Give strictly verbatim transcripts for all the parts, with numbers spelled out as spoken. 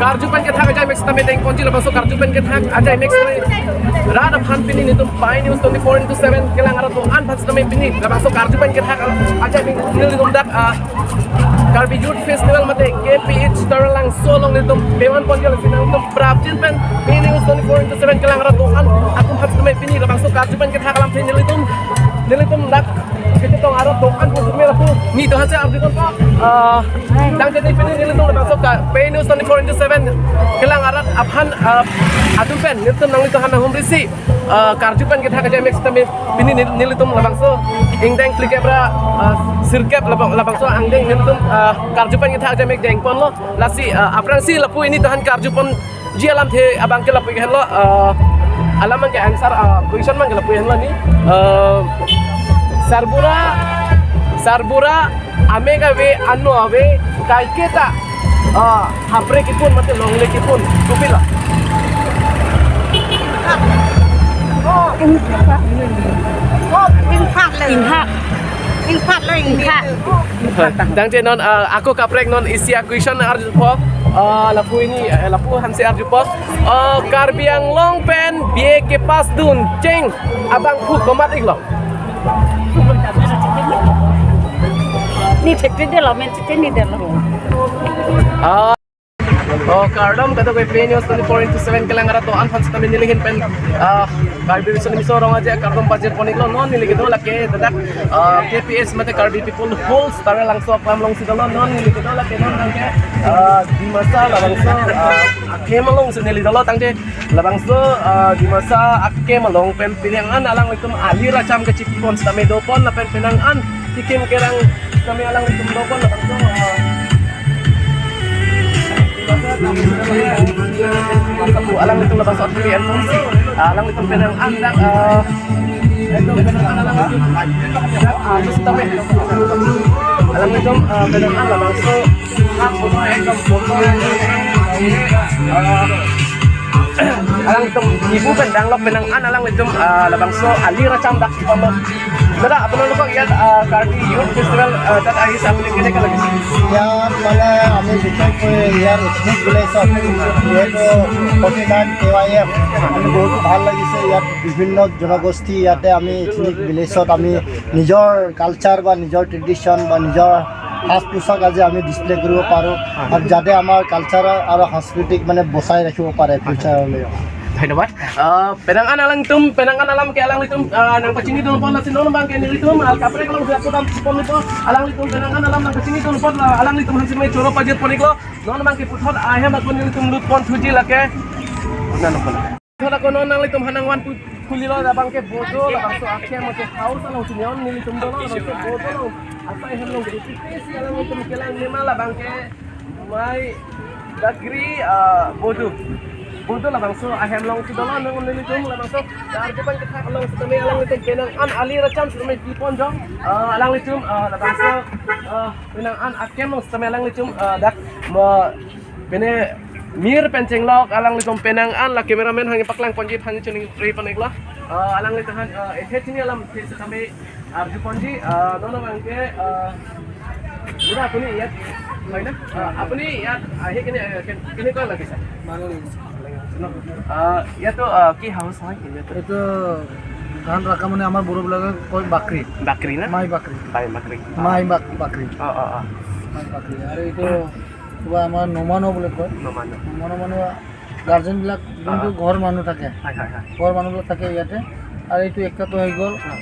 Karju pen kethak ajai mek sitame dengponji, labangso karju pen kethak ajai mek sitame rat aphan pini nelitum Pei News twenty-four into seven kelang arat do-an aphan sitame pini labangso karju pen kethak ajai mek nelitum dak, ah, Karbi Youth Festival mate K P H Taralangso along nelitum pevan ponji, lasi nangtum prapjin pen Pei News twenty-four into seven kelang arat do-an atum aphan sitame pini labangso karju pen kethak alam pini nelitum, nelitum dak kechetong arat do-an aphan sitame lapu nelitum hanse arju ponpo. Ah, tangte pini nelitum labangso ka Pei News twenty-four into seven kelang arat aphan, ah, atum pen nelitum nanglitum aphan nanghumrisi, ah, karju pen kethak ajai mek sitame pini nel-, nelitum labangso ingdeng phlikep ra, ah, sirkep labang, labangso angdeng nelitum, ah, karju pen kethak ajai mek dengponlo, lasi, ah, aphrangsi lapu nelitum aphan karju ponji alamthe abangke lapu henlo, ah, alam abangke answer, ah, question abangke lapu henlo ni, ah, sarbura, sarbura, amek ave, ano ave, kaiketa, ah, hapre kipun mate longle kipun, kopilo? Ingphak. Ingphak le. Ingphak. Ingphak le, ingphak. Ingphak. Tangte non, ah, ako kaprek non isi a-question arjupo, ah, lapu neli, eh, lapu hanse arjupo. Ah, Karbi Anglong pen B A kepass dun cheng abangphu komat iklo? Neli thekthe detlo, men thekthe neli detlo. Ah, oh, kardom kadokave Pei News twenty-four into seven kelang arat do-an aphan sitame neli ahin pen, ah, Karbi Riso Nimso Rong Aje kardom pajir pon iklo. Non neli kedo lake ladak, ah, K P H mate Karbi People Halls Taralangso aklam alongsi dolo. Non neli kedo lake non abangke, ah, Dimasa labangso, ah, aklam alongsi neli dolo, tangte labangso, ah, Dimasa aklam along pen penang an alanglitum ali racham kachipon sitame dopon lapen penang an kekim kerang sitame alanglitum dopon labangso, ah, Dimasa alanglitum labangso atri entrance, ah, alanglitum penang an dak, ah, ekdom penang an alanglitum, ah, sitame alanglitum, ah, penang an labangso, ah, ekdom, ah, alanglitum ibu pen danglok penang an alanglitum, ah, labangso ali racham dak chipon lo. দাদা, আপোনালোকক ইয়াত, আহ, Karbi youth festival, আহ, তাত আহিছে, আপুনি কেনেকে লাগিছে? ইয়াত মানে আমি বিশেষকৈ ইয়াৰ এথনিক ভিলেজত যিহেতু forty nine K Y F, আমি বহুতো ভাল লাগিছে। ইয়াত বিভিন্ন জনগোষ্ঠী ইয়াতে আমি এথনিক ভিলেজত আমি নিজৰ কালচাৰ বা নিজৰ ট্ৰেডিশ্যন বা নিজৰ সাজ পোছাক আজি আমি ডিছপ্লে কৰিব পাৰোঁ আৰু যাতে আমাৰ কালচাৰ আৰু সাংস্কৃতিক মানে বচাই ৰাখিব পাৰে ফিউচাৰলৈও। ধন্যবাদ। আহ, penang an alanglitum, penang an alam ke alanglitum, ah, nangpachini dun pon, lasi non abangke nelitum, ah, kaprek along siap kodam sipon nelitum, alanglitum penang an alam nangpachini dun pon, ah, alanglitum aphan sitame choro pajir pon iklo, non abangke puthot ahem akun nelitum lut pon thuji lake. Nang pon. Puthot ako non nanglitum aphan nangvan pu-, pulilo labangke Bodo, labangso akhia mate house alongsi non nelitum dolo, labangso Bodo along. Asai ahem along jadi tipis, alanglitum kelang nema labangke. Mai Bagri, ah, Bodo. Bodo labangso ahem alongsi dolo, nang nelitum labangso karju pen kethak along sitame alanglitum penang an ali racham sitame chipon jong, ah, alanglitum, ah, labangso, ah, penang an aklam along sitame alanglitum, ah, dak mo pene mir pen chenglok alanglitum penang an la cameraman hang paklang ponji aphan choningri pon iklo, ah, alanglitum aphan, ah, ethe chini alamthe sitame arju ponji, ah, non abangke, ah, দাদা, আপুনি ইয়াত হয় না? Ah, আপুনি ইয়াত আহি কিনে, ah, কে-, কেনেকুৱা লাগিছে? ভালো লাগিছে। Ah, ইয়াতো, ah, কি হাউচ হয়? ইয়াতো এইটো ধান ৰাখা মানে আমাৰ বড়োবিলাকে কয় বাকৰি। বাকৰি না? মাই বাকৰি। মাই বাকৰি। মাই বাক-, বাকৰি। অ, অ, অ। মাই বাকৰি। আৰু এইটো কিবা আমাৰ নমানো বুলি কয়। নমানো। নমানো মানে গাৰ্জেনবিলাক যোনটো অ, অ। ঘৰ মানুহ থাকে, হয়, হয়, হয়। ঘৰ মানুহবিলাক থাকে ইয়াতে। আৰু এইটো একটাতো হৈ গ'ল, অ।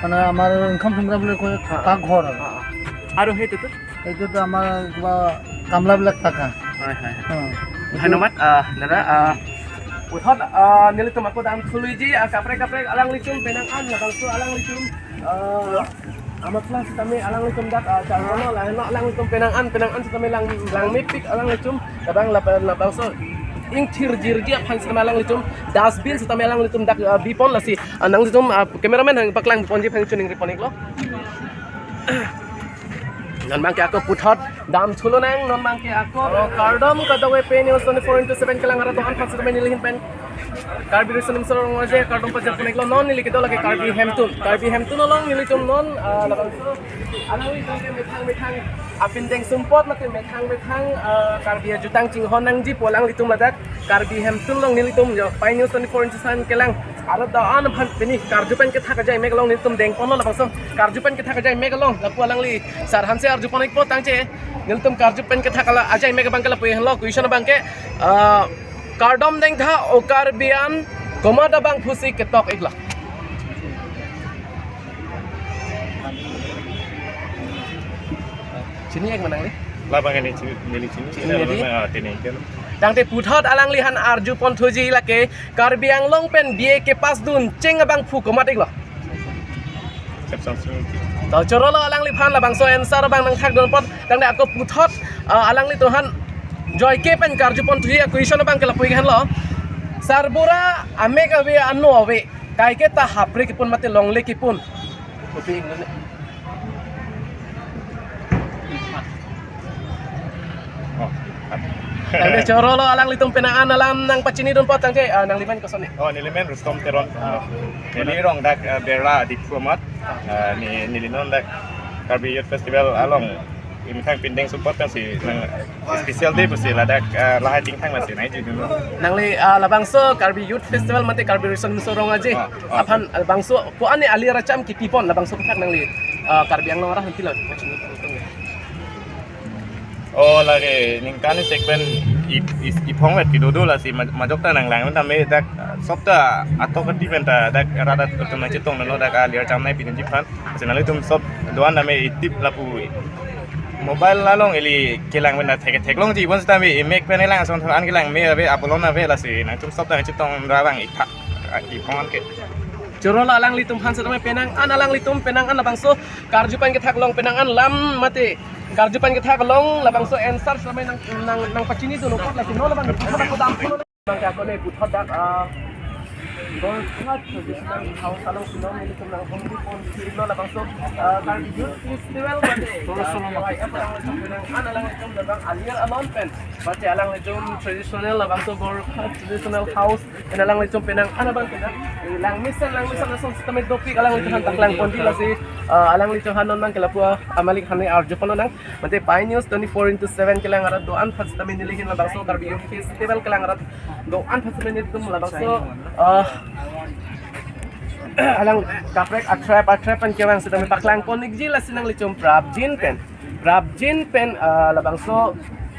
মানে আমাৰ ইনকাম চুমৰা বুলি কয়, অ, অ। পাকঘৰ আৰু। অ, অ। আৰু সেইটোতো? এইটোতো আমাৰ কিবা কামলাবিলাক থাকা। হয়, হয়, হয়। অ। ধন্যবাদ, আহ, দাদা। আহ, puthot, আহ, nelitum ako dam thuluiji, ah, kaprek kaprek alanglitum penang an, labangso alanglitum, ah, Amat lang sitame alanglitum dak, ah, charmono lahenlo alanglitum penang an, penang an sitame lang, langmepik alanglitum, kadang lapen labangso ingthir jirji aphan sitame alanglitum dustbin sitame alanglitum dak, ah, bipon lasi, ah, nanglitum, ah, cameraman hang paklang ponji aphan choningri pon iklo. Non abangke ako puthot dam thulonang, non abangke ako, oh, kardom kadokave Pei News twenty-four into seven kelang arat do-an aphan sitame neli ahin pen Karbi Riso Nimso Rong Aje kardom pajir pon iklo. Non neli kedo lake Karbi Hemtun. Karbi Hemtun along nelitum non, ah, labangso alanglitum ke methang methang Apindeng sumpot mate methang methang, eh, Karbi ajutang chinghon nangji pu alanglitum ladak Karbi Hemtun along nelitum jo Pine News twenty-four into seven kelang arat do-an aphan pini karju pen kethak ajai mek along nelitum dengponlo. Labangso karju pen kethak ajai mek along lapu alangli sar aphansi arjupon ikpo tangte nelitum karju pen kethak ala ajai mek abangke lapu henlo, question abangke, eh, kardom dengtha o Karbi an komat abangphusi ketok iklo. Chini-ik ma nangli? Labang ini chini, neli chini. Chini, neli? Ah, chini, kan. Tangte puthot alangli aphan arjupon thuji lake Karbi Anglong pen B A kepass dun cheng abangphu komat iklo? Sepsang sung. To chorolo alangliphan labangso answer abang nangthakdun apot tangte ako puthot, ah, alanglitum aphan joike pen karjupon thuji a-question abangke lapu henlo. Sarbura amek ave, ano ave, kaike ta hapre kipun mate longle kipun? Kopi ingle. Oh. Tangte chorolo alanglitum penang an alam nangpachinidun apot tangte, ah, nangli men koson ni? Oh, neli men Rustom Teron. Ah. Neli rong dak, eh, Berla Diphu amat. Eh, ne, neli non dak Karbi Youth Festival along imethang pindeng sumpot pensi nang special day pusi ladak, eh, lahai tingthang lasi nangji dulu. Nangli, ah, labangso Karbi Youth Festival mate Karbi Riso Nimso Rong Aje. Ah, ah. Aphan, ah, labangso ko-an alir acham kipipon labangso kethak nangli, ah, Karbi Anglong arat hantilo. Oh, lake ningkan isi pen i, i, iphong vet kedo do lasi ma, majok ta nanglang tame dak, ah, sop ta atok kati pen ta dak rat atum nangchetonglo dak alir acham nangpinji aphan. Lasi nanglitum sop do-an tame itip lapu mobile along ili kelang pen ta thek theklongji bon sitame imek pen ilang ason an kelang me ave, apolon ave lasi nangtum sop ta nangchetong ra abang ithak, ah, iphong an ke. Chorolo alanglitum aphan sitame penang an alanglitum penang an labangso karju pen kethak along penang an lam mate karju pen kethak along labangso answer sitame nang, nang, nangpachinidun apot lasi non labang, labang kodam. Abangke ako ne puthot dak, ah, Gorkha Traditional House along si non nelitum nanghumri pon si non labangso, ah, Karbi Youth Festival mate, ah, Y F along penang an alanglitum labang alir alon pen mate alanglitum traditional labangso Gorkha Traditional House pen alanglitum penang an abangke dak, eh, langmesen langmesen ason sitame dopik alanglitum aphan paklang ponji lasi, ah, alanglitum aphan non abangke lapu, ah, amalik aphan arjupon nang. Mate Pine News twenty-four into seven kelang arat do-an aphan sitame neli ahin labangso Karbi Youth Festival kelang arat do-an aphan sitame nelitum labangso, ah, alang kaprek atrap atrap pen kevang sitame paklang pon ikji lasi nanglitum prapjin pen, prapjin pen, ah, labangso,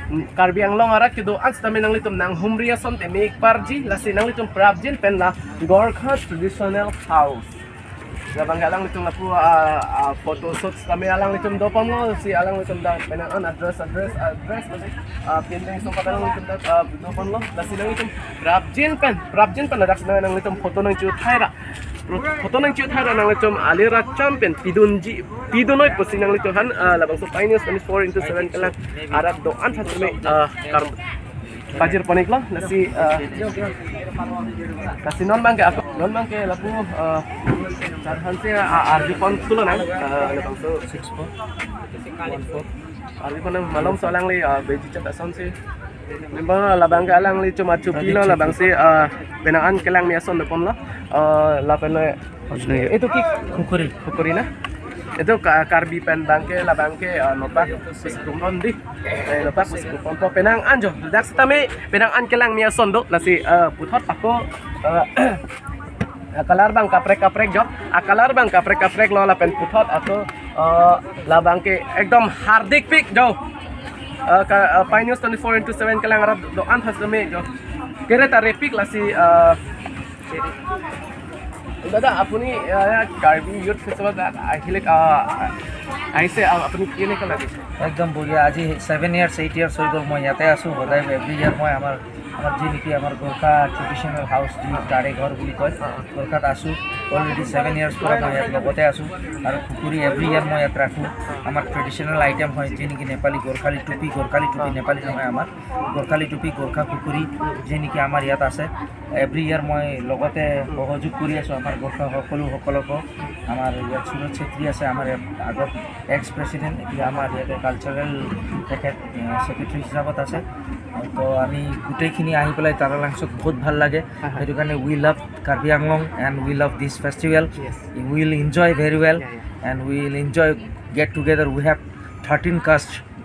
mm, Karbi Anglong arat kedo-an sitame nanglitum nanghumri ason tame ik parji lasi nanglitum prapjin pen la Gorkha Traditional House. Labangke alanglitum lapu, ah, ah, photo shoot sitame alanglitum doponlo si alanglitum dak penang an address address address, ah, pindeng sumpot alanglitum dak, ah, doponlo lasi nanglitum prapjin pen prapjin pen ladak sitame nanglitum photo nangchethai ra. Photo nangchethai ra nanglitum alir acham pen pidunji, pidun noi pusi nanglitum aphan, ah, labangso Pine News twenty-four into seven kelang arat do-an aphan sitame, ah, kar pajir pon iklo lasi, ah, lasi non abangke ako non abangke lapu, ah, sar aphansi, ah, arjupon thulo nang, ah, labangso six four one four. Arjupon nang malomso alangli, ah, beji chat asonsi. Memang labangke alanglitum achupilo labangsi, ah, penang an kelang me ason doponlo. Ah, lapen itu ki khukuri, khukuri na. Itu Ka-, Karbi pen abangke labangke, ah, nopak pusi kumpon di. Eh, nopak pusi kumpon po penang an jo. Dak sitame penang an kelang me ason do lasi, ah, puthot ako, ah, ah, color abang kaprek kaprek jo. Ah, color abang kaprek kaprek lo lapen puthot ako, ah, labangke ekdom hardik pik jo. Ah, ka, ah, Pine News twenty-four into seven kelang arat do-an aphan sitame jo. Kere ta repik lasi, ah, দাদা, আপুনি, আহ, কাৰ্বি ইউথ ফেষ্টিভেলত আহিলে, আহ, আহিছে, আহ, আপুনি কেনেকুৱা লাগিছে? একদম বঢ়িয়া। আজি ছেভেন ইয়াৰ্ছ, এইট ইয়াৰ্ছ হৈ গ'ল মই ইয়াতে আছোঁ। সদায় এভৰি ইয়াৰ মই আমাৰ, আমাৰ যি নেকি আমাৰ গোৰ্খা ট্ৰেডিশ্যনেল হাউচ, যি তাৰে ঘৰ বুলি কয়, গোৰ্খাত আছোঁ। অলৰেডি ছেভেন ইয়াৰ্ছ পৰা মই ইয়াত লগতে আছোঁ। আৰু খুকুৰী এভৰি ইয়াৰ মই ইয়াত ৰাখোঁ। আমাৰ ট্ৰেডিশ্যনেল আইটেম হয়, যি নেকি নেপালী গোৰ্খালী টুপি, গোৰ্খালী টুপি নেপালী নহয় আমাৰ। গোৰ্খালী টুপি, গোৰ্খা খুকুৰী, যি নেকি আমাৰ ইয়াত আছে, এভৰি ইয়াৰ মই লগতে সহযোগ কৰি আছোঁ আমাৰ গোৰ্খা সকলো সকলকো। আমাৰ ইয়াত সুৰজ চেত্ৰী আছে, আমাৰ ইয়াত আগত এক্স প্ৰেচিডেণ্ট, এতিয়া আমাৰ ইয়াতে কালচাৰেল তেখেত, এ, ছেক্ৰেটাৰী হিচাপত আছে। তো আমি গোটেইখিনি আহি পেলাই তাৰালাংচত বহুত ভাল লাগে। হয়, হয়। সেইটো কাৰণে we love Karbi Anglong and we love this festival. Yes. We will enjoy very well. Yeah, yeah. And we will enjoy, get together. We have thirteen caste.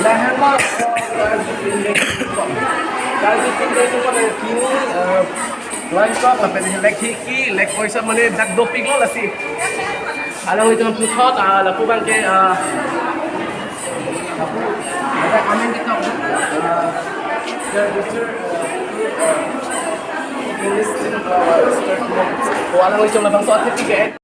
Lahenlo, eh, Karbi Pindeng Sukot, Karbi Pindeng Sukot, eh, pini, eh, Wangkok, lapen lek hiki, lek poisa mane dak dopiklo lasi. Alanglitum puthot, ah, lapu abangke, ah, lapu, ada amen kita, ah, the teacher, ah, English, ah, oh, alanglitum labangso certificate.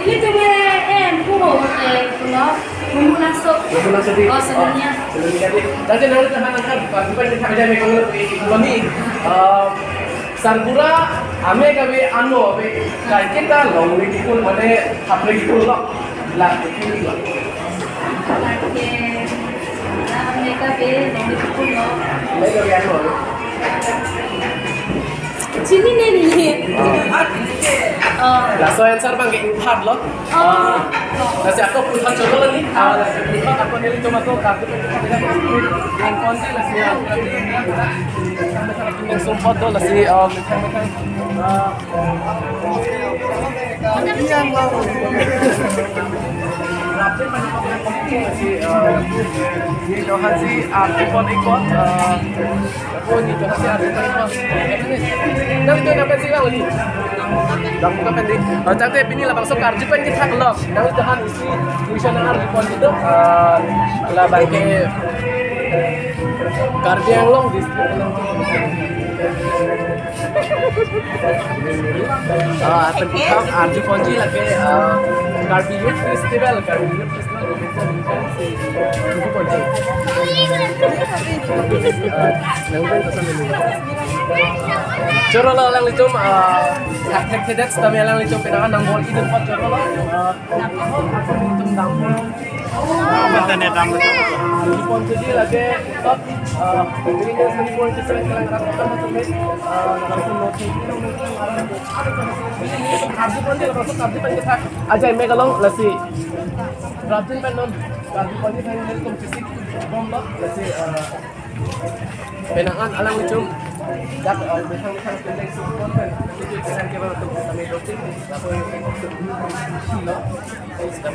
Ini cuma, eh, puro, eh, pulo, mumuna sok. Mumuna sok di? Oh, sebelumnya. Sebelumnya di. Tadi nanti tahan angkat, Pak, bukan kita kerja di kami, eh, Sarbura, ame kami ano, ame, kaike ta longle kepun, mane, hapre kepun lo. La, kepun lo. Oke. Ame kami longle kepun lo. Ame kami ano, ame. Chinine neli. Oh. Laso answer abangke ingphat lo. Oh. Ah, lasi ako pulhan cholo ni. Ah, lasi pulhan ako nelitum ako kartu. Yang konti lasi ya. Yang sumpot do lasi, ah, methang-methang. Ah. Lasi, ah, Nelitum aphansi arjupon ikpo, eh, oh, nelitum aphansi arjupon ikpo. Nanglitum nangpensi lang lagi. Nangtum nangpensi. Oh, tangte pini labangso karju pen kethak lo. Nanglitum aphan isi question arjupon ikpo. Eh, labang ke Karbi Anglong district along. Ah, pen kethak arjuponji lake, ah, Karbi Youth Festival, Karbi Youth Festival. Choro lo alanglitum, ah, thek thek thedet sitame alanglitum penang nang bol idun pot choro lo. Ah, Internet dam. Arjupon jadi lake top, ah, ini seri pon di seri kalang rata, ah, langsung noti. Arjupon jadi langsung arjupon kethak. Ajai me kalong lasi. Rajin pen non. Arjupon jadi pen nelitum fisik bom lo lasi, ah, penang an alanglitum. Dak, ah, bintang-bintang pen nelitum support pen. Jadi penang ke baru tu kami dotin. Lapu yang silo. Kami